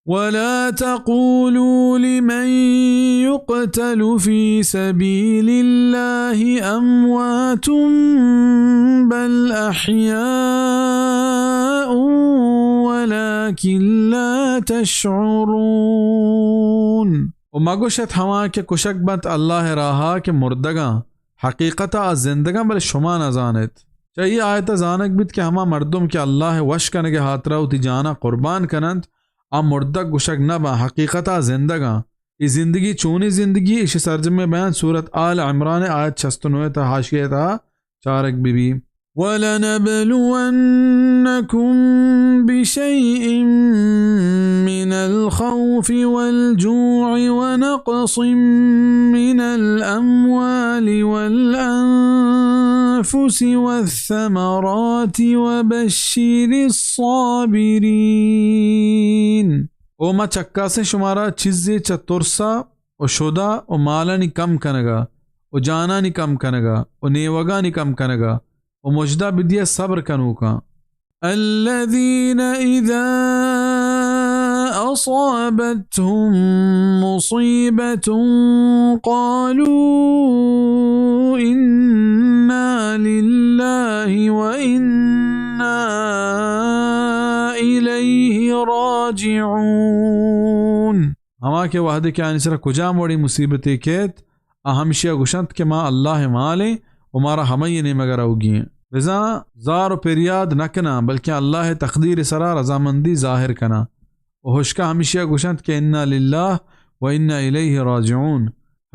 ولا تقولوا لمن يقتل في سبيل الله أموات بل أحياء ولكن لا تشعرون۔ و مگوشت ہما کہ کشگ بنت اللہ راہا کہ مردگاں، حقیقتا آ زندگاں، بلے شما نزانت۔ چہ ای آیتا زانگ بیت کہ ہما مردم کہ اللہ وش کنگ ہاترا وتی جانا قربان کننت، آ مردگ گوشگ نہ باں، حقیقتا زندگاں۔ اے زندگی چونیں زندگی؟ ایشی سرجمیں بیان سورت آل عمران آیت شست و نو تا حاشیہ تا چارگ بہ بی۔ ولنبلونكم بشيء من الخوف والجوع ونقص من الأموال والأنفس والثمرات وبشر الصابرين۔ او ما چکاسیں شمارا چیزے چہ ترسا و شدا و مالانی کم کنگا و جانانی کم کنگا و نیوگانی کم کنگا و مژدہ بدیہ صبر کنوکاں۔ الذين إذا أصابتهم مصيبة قالوا إنا لله وإنا إليه راجعون۔ ہما کہ وہدے کہ آنی سرا کجام وڑیں مصیبتے کیت، آ ہمشیا گوشنت کہ ما اللہ مالیں و مارا ہمئی نیمگا روگی ایں۔ بزاں زار و پریاد نہ کناں، بلکہ اللہ تقدیر سرا رضامندی ظاہر کناں۔ و ہشکا ہمشیا گوشنت کہ انا للہ و انا الیہ راجعون۔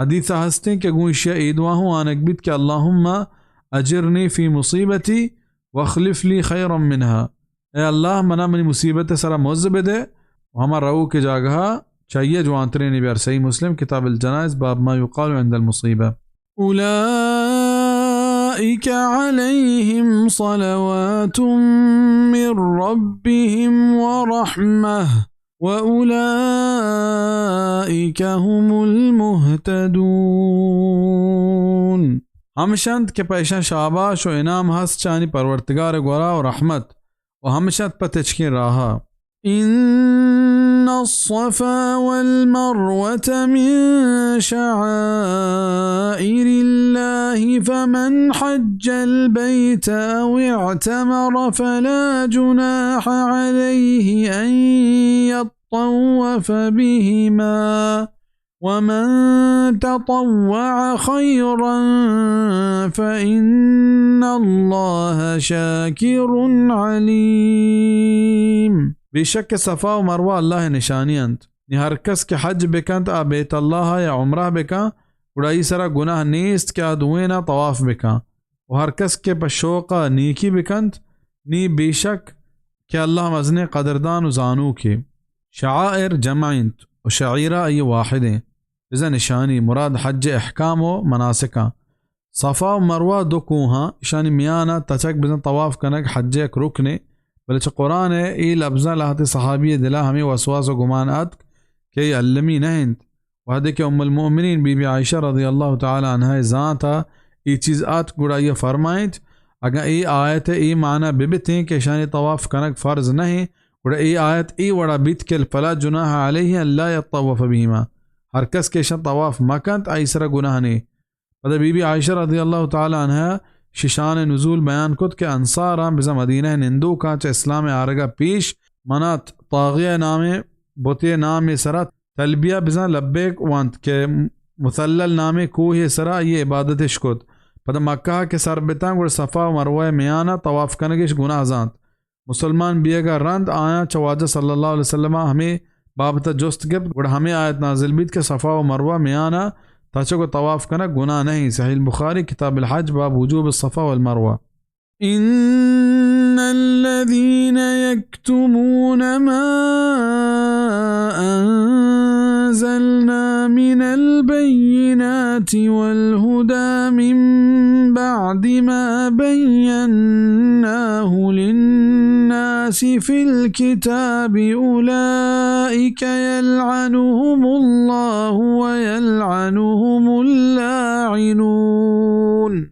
حدیثا ہستیں کہ گوں ایشیا اے دعا ہوں آنگ بیت کہ اللہم اجرنی فی مصیبتی واخلف لی خیرا منها۔ اے اللہ، منا منی مصیبت سرا مز بدے و ہما روک جاگہا چاہیے جوانترینی بیار۔ صحیح مسلم، کتاب الجنائز، باب ما یقال عند المصیبہ۔ أولئك عليهم صلوات من ربهم ورحمة وأولئك هم المهتدون۔ ہمشنت کہ پیشاں شاباش و انعام ہست چانی پرورتگار گورا و رحمت و ہمشنت پہ تچکیں راہا۔ إن الصفا والمروة من شعائر الله فمن حج البيت أو اعتمر فلا جناح عليه أن يطوف بهما ومن تطوع خيرا فإن الله شاكر عليم۔ بے شک صفا و مروہ اللہ نشانی انت۔ نی ہر کس کہ حج بکنت آ بیت اللہ یا عمرہ بکن، گڑا ای سرا گناہ نیست کہ آ دوینا طواف بکن۔ و ہر کس کہ پہ شوق ء نیکی بکنت، نی بے شک کہ اللہ مزنیں قدردان و زانوکے۔ شعائر جمع انت و شعیرہ ای واحد انت۔ بزاں نشانی مراد حج احکام و مناسکاں۔ صفا و مروہ دو کوہاں، اشانی میانا تچک بزاں طواف کنگ حج یک رکنے، بلے چہ قرآن ء اے لبزاں لہتے صحابی ء دلا ہمے وسواس و گمان اتک کہ اے المی نہ انت۔ وہدے کہ ام المؤمنین بی بی عائشہ رضی اللہ تعالی عنہا ء زانت ء اے چیز اتک، گڑا آئی ء فرمائینت، اگاں اے آیت ء اے معنی بہ بتیں کہ اشانی طواف کنگ فرض نہ انت، گڑا اے آیت اے وڑا بیت کہ فلا جناح علیہ ان لا یطوف بہما، ہر کس کہ اشاں طواف مکنت، آئی سرا گناہ نے۔ پدا بی بی عائشہ رضی اللہ تعالی عنہا ششان نزول بیان کت کہ انصاراں بزاں مدینہ نندوکاں چہ اسلام آرگا پیش منات طاغیہ نامیں بتے نامے سرا تلبیہ بزاں لبیک وانت کہ مثلل نامیں کوہے سرا آئی عبادتش کت۔ پدا مکہ کہ سر بتاں گڑا صفا و مروہ میانا طواف کنگش گناہ زانت۔ مسلمان بیئگا رند آیاں چہ واجہ صلی اللہ علیہ وسلم ء ہمے بابت ء جست گپت، گڑا ہمے آیت نازل بیت کہ صفا و مروہ میان ء تچگ و طواف کنگ گناہ نہ انت۔ صحیح البخاری، کتاب الحج، باب وجوب الصفا والمروہ۔ إن الذين يكتمون ما أنزلنا من البينات والهدى من بعد ما بيناه للناس في الكتاب أولئك يلعنهم الله ويلعنهم اللاعنون۔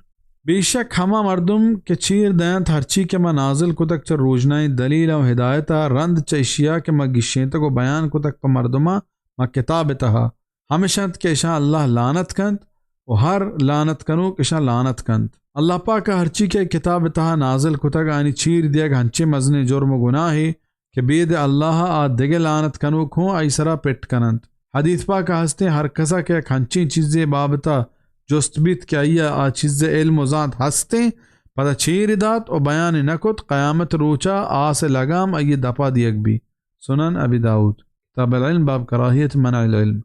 بیشک ہما مردم کہ چیر دینت ہرچی کہ ما نازل کتگ چہ روژنائیں دلیل و ہدایت ءَ، رند چہ اشیا کہ ما گیشینتگ و بیان کتگ پہ مردماں ما کتاب ءِ تہا، ہمش انت کہ اشاں اللہ لعنت کنت و ہر لعنت کنوک اشاں لعنت کنت۔ اللہ پاک ءَ ہرچی کہ کتاب ءِ تہا نازل کتگ، آنی چیر دیگ ہنچیں مزنیں جرم و گناہے کہ بید اللہ ءَ آ دگہ لعنت کنوک ہوں آئی سرا پٹ کننت۔ حدیث پاک ءَ ہستیں، ہر کسا کہ یک ہنچیں چیزے بابت ءَ جست بیت کہ آئی ءَ آ چیز ءِ علم و زانت ہستیں، پدا چیر دات و بیان نہ کت، قیامت روچا آس ءِ لگام آئی ءِ دپا دیگ بی۔ سنن ابی داؤد، کتاب العلم، باب کراہیت منع العلم۔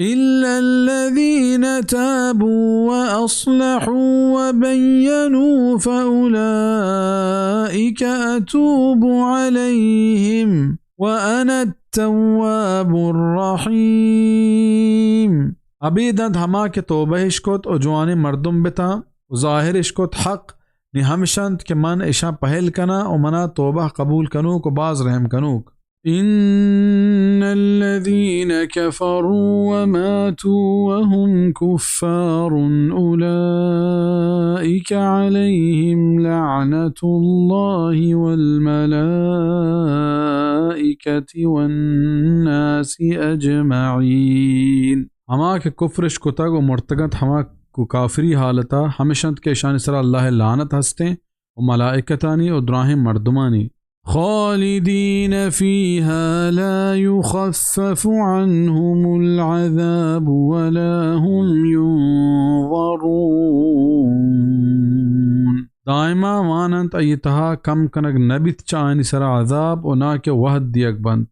إلا الذين تابوا وأصلحوا وبينوا فأولئك أتوب عليهم وأنا التواب الرحيم۔ ابید انت ہما کہ توبہ اش کت و جوانیں مردم بتاں و ظاہر اش کت حق، نی ہمش انت کہ من اشاں پہل کناں و منا توبہ قبول کنوک و باز رحم کنوک۔ إن الذين كفروا وماتوا وهم كفار أولئك عليهم لعنة الله والملائكة والناس أجمعين۔ ہما کہ کفر اش کتگ و مرتگ انت ہما کو کافری حالتا، ہمش انت کہ اشانی سرا اللہ ءِ لعنت ہستیں و ملائکتانی و دراہیں مردمانی۔ خالدين فيها لا يخفف عنهم العذاب ولا هم ينظرون۔ دائما مان انت، آئی تہا کم کنگ نہ بیت چہ آنی سرا عذاب و نا کہ وہد دیگ بنت۔